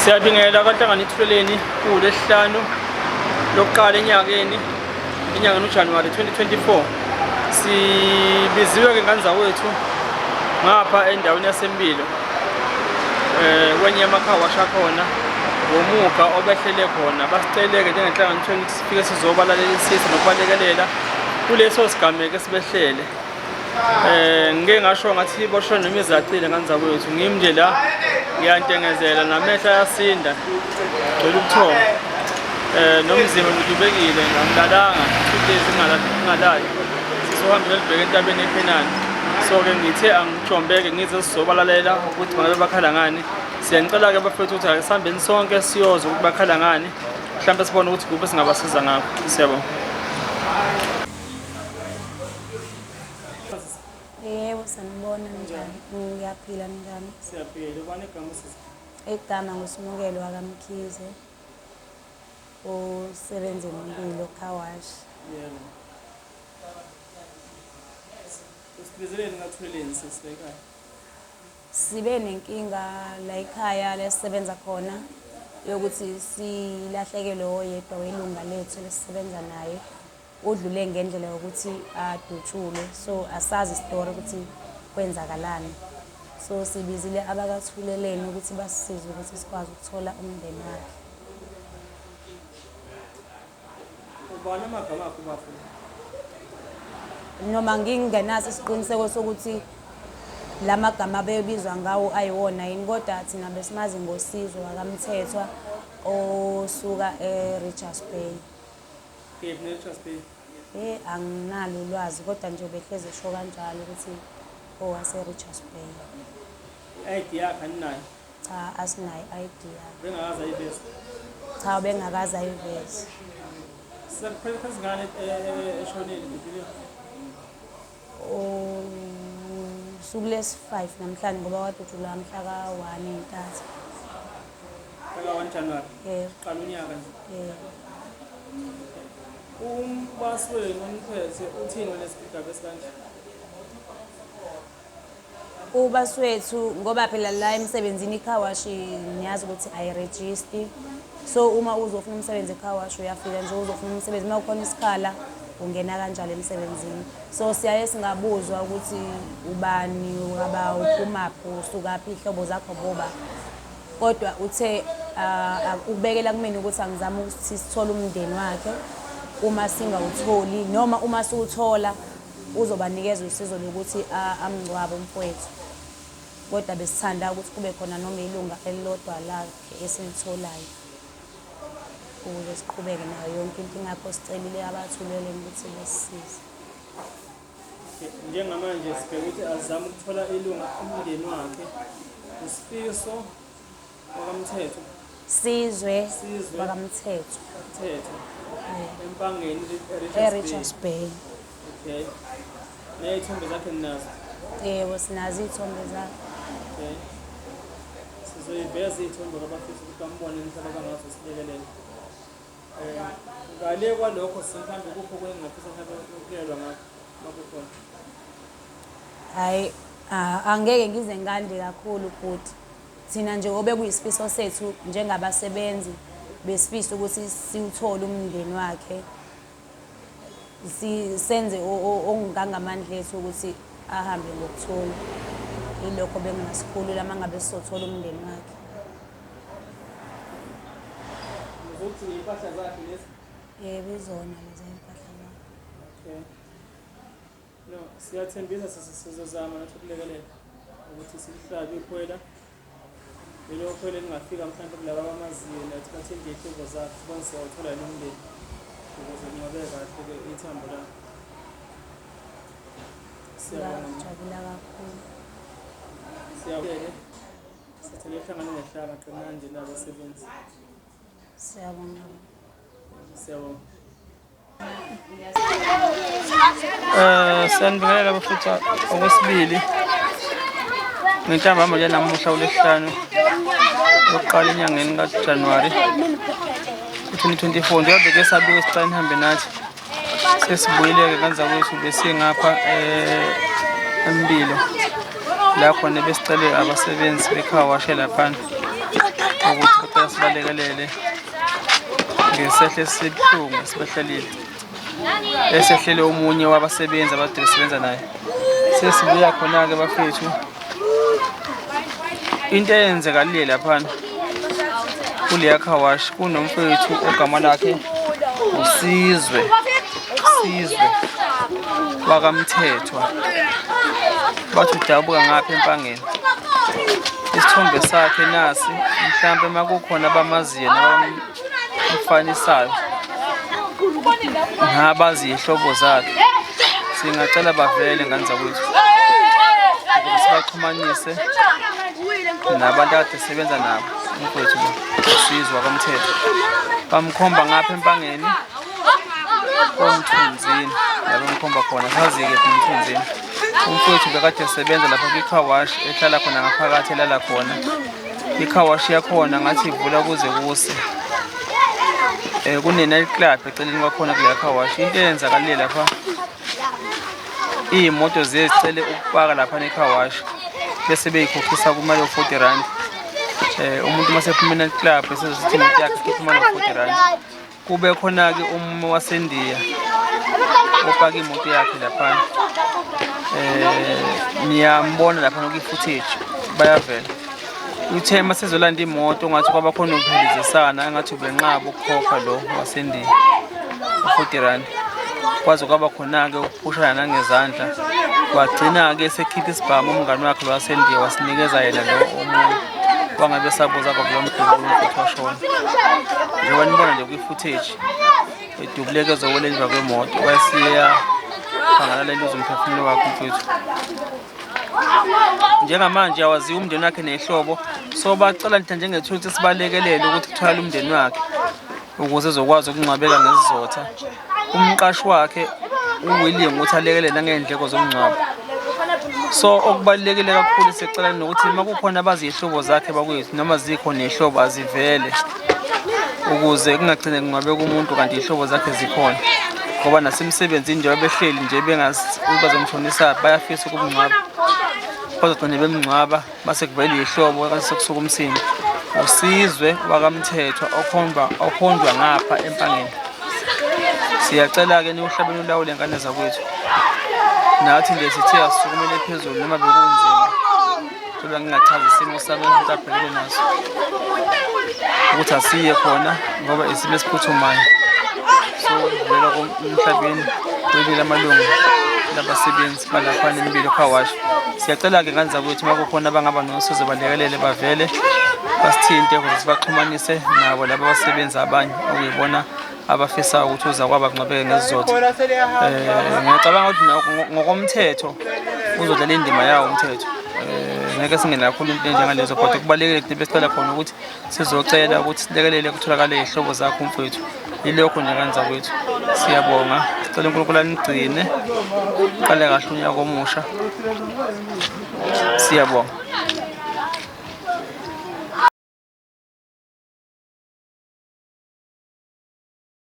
Siyabingelela kwaNhlangano Ithuleleni kuwulwesihlanu lokuqala enyakeni enyangeni uJanuwari 2024. Sibiziwe-ke ngane zakwethu ngapha endaweni yaseMbilo kwenye yamakhaya washa khona ngomuga obehlele khona. Basiceleke njengenhlangano Ithuleleni ukuthi sifike sizobalalelisisa nokubalekelela kuleso sigameko esibehlele. Ngike ngasho ngathi boshona noma izacile ngane zakwethu, ngimi nje la ngiyantengezela namehlo ayasinda, gcwele ubuthongo. Nomzimba ngidubekile, angilalanga 2 days ngingalali, sisohambile libheke entabeni eKhenani. So-ke ngithe angijombeke ngize sizobalalela ukuthi bangabe bakhala ngani. Siyanicela-ke bafethu ukuthi ake sihambeni sonke siyozwa ukuthi bakhala ngani, mhlawumbe sibone ukuthi kuphi singabasiza ngakho. Siyabonga. Yebo, sanibona, ninjani? Ngiyaphila, ninjani? Siyaphila. Ubani igama sisi? Igama nguSimukelo wakaMkhize, osebenza eMbilo car wash. Yebo. Usibizeleni ngathuleleni sisi la ekhaya? Sibe nenkinga la ekhaya la esisebenza khona yokuthi silahlekelwe oyedwa welunga lethu lesisebenza naye. Udlule ngendlela yokuthi adutshulwe, so asazi isitori ukuthi kwenzakalani. So sibizile abakaThuleleni ukuthi basisize ukuthi sikwazi ukuthola umndeni wakhe. Ubani amagama akho bafo? Noma ngingenaso isiqiniseko sokuthi la magama abebizwa ngawo ayiwona yini, kodwa thina besimazi ngoSizwe wakaMthethwa osuka e-Richards Bay. Kephi ne-Richards Bay? Anginalo ulwazi kodwa nje ubehlezi esho kanjalo ukuthi owase-Richards Bay. I-ID yakhe aninayo? Cha, asinayo i-ID yakhe. Bengakaze ayiveze? Cha, ubengakaze ayiveze. Sekuphele isikhathi singane eshonile Dudule? Usuku lesi-5 namhlanje ngoba wadutshulwa mhla ka-1 ey'ntatha. Mhla ka-1 January? Yebo. Qala unyaka nje? Yebo. Umbasi wenu oniphethe uthini ngalesi sigaba esikanje? Ubasi wethu ngoba phela la emsebenzini i-car wash niyazi ukuthi ayirejisti, so uma uzofuna umsebenzi e-car wash uyafika nje uzofuna umsebenzi, uma kukhona isikhala ungena kanjalo emsebenzini. So siyaye singabuzwa ukuthi ubani, ungaba uphumaphi, usukaphi, iy'hlobo zakho boba. Kodwa uthe ukubekela kumina ukuthi angizame ukuthi sithole umndeni wakhe, uma singawutholi noma uma siwuthola uzobanikeza usizo lokuthi amngcwabe umfowethu. Kodwa besithanda ukuthi kube khona noma ilunga elilodwa lakhe esilitholayo ukuze siqhubeke nayo yonke into. Ingakho sicelile abathuleleni ukuthi basisize. Njengamanje sibheke ukuthi azame ukuthola ilunga umndeni wakhe, uSifiso wakaMthetho. Sizwe Sizwe wakaMthetho. Mthetho. Empangeni e-Richards Bay. Okay. Ney'thombe zakhe ninazo? Yebo, sinazo iy'thombe zakhe. Okay. Sizoyiveza iy'thombe kwabafisa ukuthi bambone mhlawumbe abangazo silekelele. Ngale kwalokho mhlawumbe kukho kwengingafisa mhlawumbe ukuyelwa ngakho makukhona. Hhayi, angeke ngize ngande kakhulu bhuti. Thina nje obekuyisifiso sethu njengabasebenzi besifisa ukuthi siwuthole umndeni wakhe, senze okungangamandla ethu ukuthi ahambe ngokuthula. Yilokho bekungasikhulula uma ngabe sizothola umndeni wakhe. Ukuthi iy'mpahla zakhe lezi? Yebo, izona lezi iy'mpahla zakhe. Okay. No, siyathembisa sizozama nathi ukulekelela ukuthi silihlabe ikhwela. Lelo khwela elingafika mhlawumbe kulaba abamaziyo nathi bathinte iy'hlobo zakhe sibone siyawuthola yini umndeni ukuze kunqabe kahle-ke ithambo lakhe. Siyabonga. Ngiyajabula kakhulu. Siyabonga. Sithole ihlangano nehlaka qinani nje nabasebenzi. Siyabonga. Siyabonga. Siyanibingelela bafethu okwesibili ngentambama nje namuhla uLwesihlanu lokuqala enyangeni kaJanuwari 2024. Njengoba beke sabiwe sicela nihambe nathi, sesibuyile-ke kanzakwethu besingapha eMbilo la khona besicele abasebenzi bekhawashe laphana. Ukuthi bacela sibalekelele ngesehlo esibuhlungu esibehlelile. Esehlele omunye wabasebenzi abade besebenza naye. Sesibuya khona-ke bafethu. Into eyenzekalile laphana kuleya car wash kunomfowethu ogama lakhe uSizwe Sizwe wakaMthethwa bathi udabuka ngapha eMpangeni isithombe sakhe nasi mhlampe makukhona abamaziyo nabamfanisayo nabazi ihlobo zakhe singacela bavele ngane zakwethu ukuze sibaxhumanise nabantu akade sebenza nabo umfowethu lo usizwa kwamthetho bamkhomba ngapha empangeni komthunzini la bamkhomba khona sazi-ke thina umthunzini umfowethu bekade esebenza lapha kwi-car wash ehlala khona ngaphakathi elala khona i-car wash yakhona ngathi ivula kuze kuse um kune-night club eceleni kwakhona kuleya car wash into eyenzakalile lapha iy'moto ziye zicele ukupaka lapha ne-car wash bese beyikhokhisa kumali yo-40 rand um umuntu uma sephuma e-night club esezothi imoto yakhe ikhipha imali yo-40 rand Kube khona-ke umme waseNdiya opaka imoto yakhe laphana. Niyambona laphana kwi-footage bayavela. Uthe uma sezolanda imoto ngathi kwaba khona ukuphilizisana engathi ubenqaba ukukhokha lo waseNdiya u-40 rand. Kwaze kwaba khona-ke ukuphushana nangezandla. Wagcina-ke esekhipha isibhamu umngani wakhe lo waseNdiya wasinikeza yena lo omunye. Wangabe esabuza kwavula umdubula umfowethu washona. Njengoba nibona nje kwi-footage edubuleka ezowela emva kwemoto wayesiya phangalala eluza umphefumulo wakhe umfowethu. Njengamanje awaziwa umndeni wakhe nehlobo so bacela nje njengethuthi sibalekelele ukuthi kutholakale umndeni wakhe ukuze ezokwazi ukungcwabeka ngesizotha. Umqashi wakhe uwilling ukuthi alekelele nangey'ndleko zomngcwabo. So okubalulekile kakhulu sicela nokuthi uma kukhona abaziyihlobo zakhe bakwethu noma zikhona iy'hlobo azivele ukuze kungagcine kungcwabeka umuntu kanti iy'hlobo zakhe zikhona ngoba nasemsebenzini njengoba behleli nje bengazi ukuthi bazomshonisa bayafisa ukumngcwaba bazogcine bemngcwaba base kuvela ihlobo kase sekusuka umsindo usizwe wakamthethwa okhonjwa okhonjwa ngapha empangeni siyacela-ke niwuhlabeni ulawule ngane zakwethu nathi nje sithe asisukumele phezulu noma bekunzima njengoba ngingachaza isimo sami umuntu abhekene naso ukuthi asiye khona ngoba isimo esiphuthumayo so vela emhlabeni kwelile amalungu labasebenzi balaphana empilo car wash siyacela-ke ngane zakwethu uma kukhona abangaba nosizo balekelele bavele basithinte ukuze sibaxhumanise nabo laba abasebenzi abanye okuyibona abafisa ukuthi uza kwaba kungcwabeke ngesizotha um ngiyacabanga ukuthi ngokomthetho uzodlala indima yawo umthetho um ngeke singene kakhulu into enjengalezo kodwa kubalulekile ukuthi besicela khona ukuthi sizocela ukuthi silekelele kutholakale iy'hlobo zakho mfowethu yilokho nje ngane zakwethu siyabonga sicela unkulunkulu anigcine qale kahle unyaka omusha siyabonga.